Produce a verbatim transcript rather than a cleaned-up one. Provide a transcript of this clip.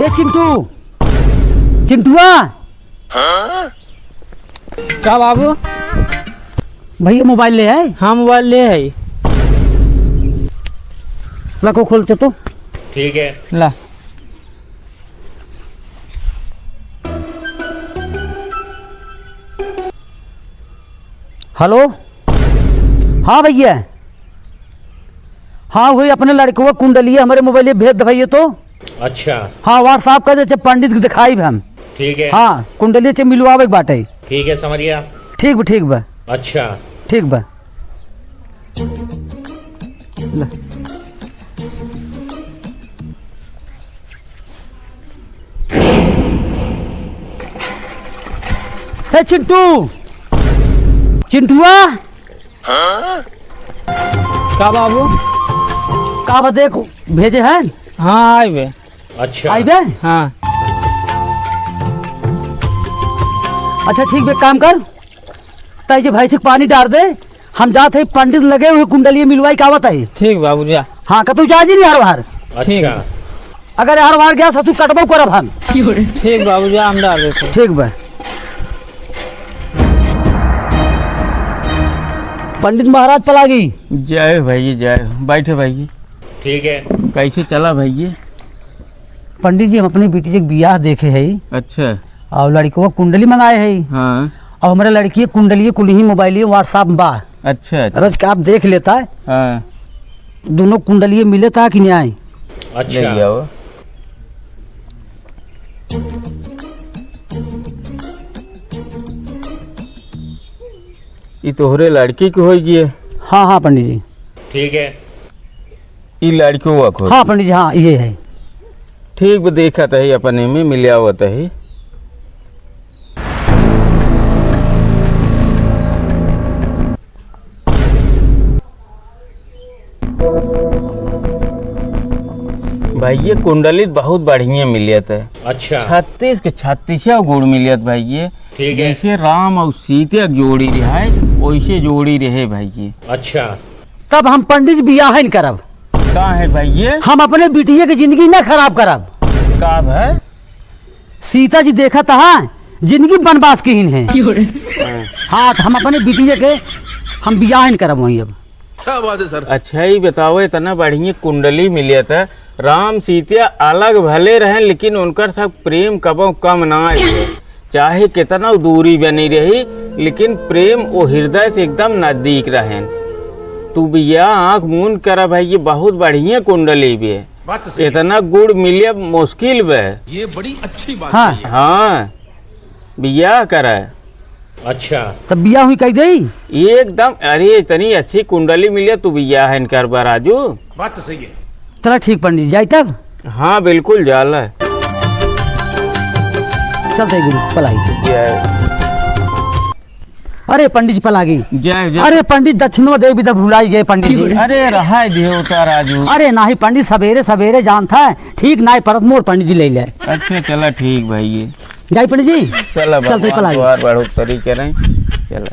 ए चिंटू, चिंटुआ। का बाबू? भैया मोबाइल ले आए? हाँ, मोबाइल ले आए। रखो, खोल के तो। ठीक है। ला। हेलो, हाँ भैया, हाँ वही अपने लड़कवा कुंडलिया हमरे मोबाइल भेज दे भैया तो। अच्छा। हाँ, WhatsApp कर दे, पंडित के दिखाई हम। ठीक है। हाँ, कुंडलिया से मिलवावे के बाटे। ठीक है समरिया। ठीक बा, ठीक बा। अच्छा। ठीक बा। ले। ए चिंटू, चिंटुआ। का बाबू? का बा, देख भेजे हैं। हाँ, आइबे। अच्छा। आइबे? हाँ। अच्छा ठीक बे, काम कर, तई जे भैंसी के पानी डार दे, हम जात है पंडित लगे हुए कुंडलिया मिलवाई का आवत है। ठीक बाबू, जा। हाँ, कतू जा जी नहीं हर बार। ठीक। अच्छा। अगर हर बार गया ससुर कटबो करब हम। ठीक बाबू, जा हम डार देते। ठीक बा। पंडित महाराज पलागी। जय हो भाई, जय हो। बैठे भाई। ठीक है। कैसे चला भाई? पंडित जी, हम अपने बिटिया के बियाह देखे है। अच्छा। और लड़कवा कुंडली मंगाए है। हाँ। और हमारे लड़की कुंडली कुल ही मोबाइल WhatsApp में बा। अच्छा, अच्छा। रच के आप देख लेता है। हाँ। दोनों कुंडलिये मिले ता कि न्याय? अच्छा। ले आओ। ई तोहरे लड़की के होई गिए। हाँ, हाँ, पंडित जी। ठीक है। ई लड़कियों का होई। हाँ, पंडित जी, हाँ, ये है। ठीक बा, देखत है, अपने में मिलावत है। भाई, ये कुंडली बहुत बढ़िया मिलियत है। अच्छा। छत्तीस के छत्तीस गुण मिलियत भाई, ये। ठीक है। जैसे राम और सीता के जोड़ी रहे, वैसे जोड़ी रहे भाई, ये। अच्छा। तब हम पंडित जी बियाह ही न करब। का है भाई, ये? हम अपने बिटिया के जिंदगी न खराब करब। का है? सीता जी देखत है, जिंदगी बनवास किहिन है। हाँ, तो हम अपने बिटिया के हम बियाह न करब वहीं अब। क्या बात है सर। अच्छा, ई बताओ, इतना बढ़िया कुंडली मिलियत है, राम सीता अलग भले रहें, लेकिन उनकर सब प्रेम कबो कम ना आए। चाहे कितना दूरी बनी रही, लेकिन प्रेम ओ हृदय से एकदम नजदीक रहें। तू बियाह आँख मूंद करा भाई, ये बहुत बढ़िया कुंडली बे। बात तो सही है। इतना गुण मिले मुश्किल बे। ये बड़ी अच्छी बात हाँ। कही है। हाँ, बियाह करा। अच्छा। तब बियाह हुई कही देई? एकदम, अरे इतनी अच्छी कुंडली मिले, तू बियाह इनकर बा राजू। बात तो सही है। चला ठीक पंडित जी, जाई तब? हाँ, बिल्कुल, जाला। चलते गुरु, पलाई। जय। अरे पंडित जी, पलागी। जय, जय। अरे पंडित, दक्षिणवा देवी तब भुलाई गए पंडित जी। अरे रहा देवता राजू। अरे नाही पंडित, सबेरे सबेरे जानता है, ठीक नाही परत मोर पंडित जी ले ले। अच्छा, चला ठीक भाई, ये। जाई पंडित जी? चला चलते भगवान पलागी। द्वार बढ़ोतरी करें। चला।